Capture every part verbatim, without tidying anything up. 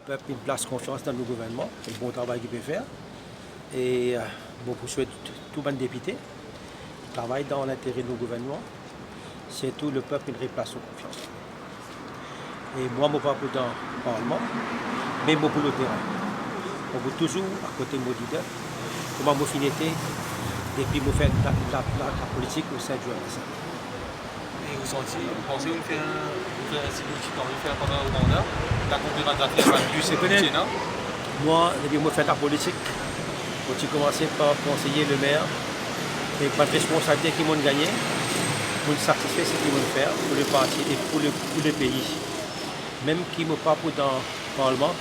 Pep inn plas konfians dan nou gouvernman, e bon travay ki pe fer. E, eh, mo pou swet tou bann depite travay dan lintere nou gouvernman, sirtou lepep inn replas so konfians. E mwa, mo pa pou dan parlman, me mo pou lor terin. Mo pou touzour akote mo lider, kouma mo finn ete depi mo fer la, la, la, lapolitik o Saint-Jean-Lassalle. E ou santi, ou panse ou fer, ou fer, si ou ti kanmem fer pandan ou manda, lakonferans zafer va pli sekirite, non? Mwa, depi mo fer lapolitik, mo ti koumanse par konseye lemer, e bann responsabilite ki mo'nn gagne, mo'nn satisfe seki mo'nn fer pou leparti e pou le, pou lepei. Mem ki mo pa pou dan parlman,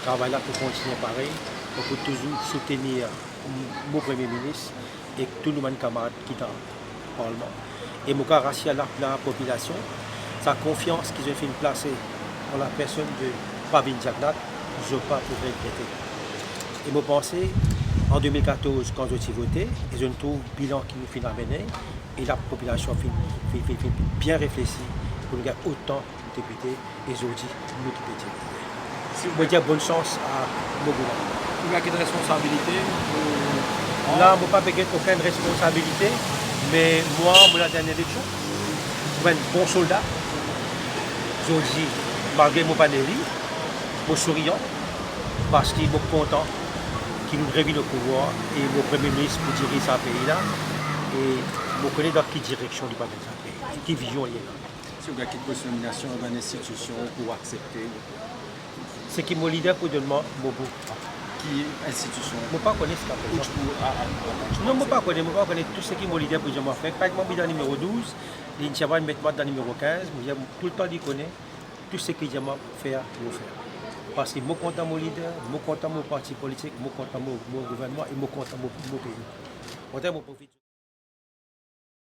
travay la pou kontigne parey, mo pou touzour soutenir mo Premie Minis ek tou nou bann kamarad ki dan parlman. E mo kapav rasir la, lapopilasion, sa konfians ki zot finn plase an lapersonn de Pravind Jugnauth, zot pa pou regrete. E mo panse, an de mil katorz, kan zot ti vote, e zot trouv bilan ki nou finn amene, e lapopilasion finn, finn, finn, finn bien reflesi pou nou gagn otan depite, e zordi nou ki pe dir. Si ou... Mo dir bonn sans a mo gouvernman. Ou gagn kit responsabilite, ou... La, mo pa pe gagn okenn responsabilite, me mwa, mo la dan enn eleksion, mo enn bon solda. Zordi, malgre mo pa eli, mo sourian, parski mo kontan ki nou revinn o pouvwar e mo Premie Minis pou diriz sa pei la, e mo kone dan ki direksion li pou amenn sa pei, ki vizion li ena. Si ou gagn kit bos nominasion dan bann institision, ou pou aksepte? Seki mo lider pou donn mwa, mo pou. Ki institision? Mo pa kone seki apel. Ou ti pou, a, a, a, a... Non, mo pa kone, mo pa kone tou seki mo lider pou dir mwa fer. Par exanp, li dan nimero douz, li ti ava met mwa dan nimero kinz, mo dir, toultan li kone, tou seki li dir mwa fer, mo fer. Parski mo kontan mo lider, mo kontan mo parti politik, mo kontan mo, mo gouvernman e mo kontan mo, mo pei. Kontan mo profit.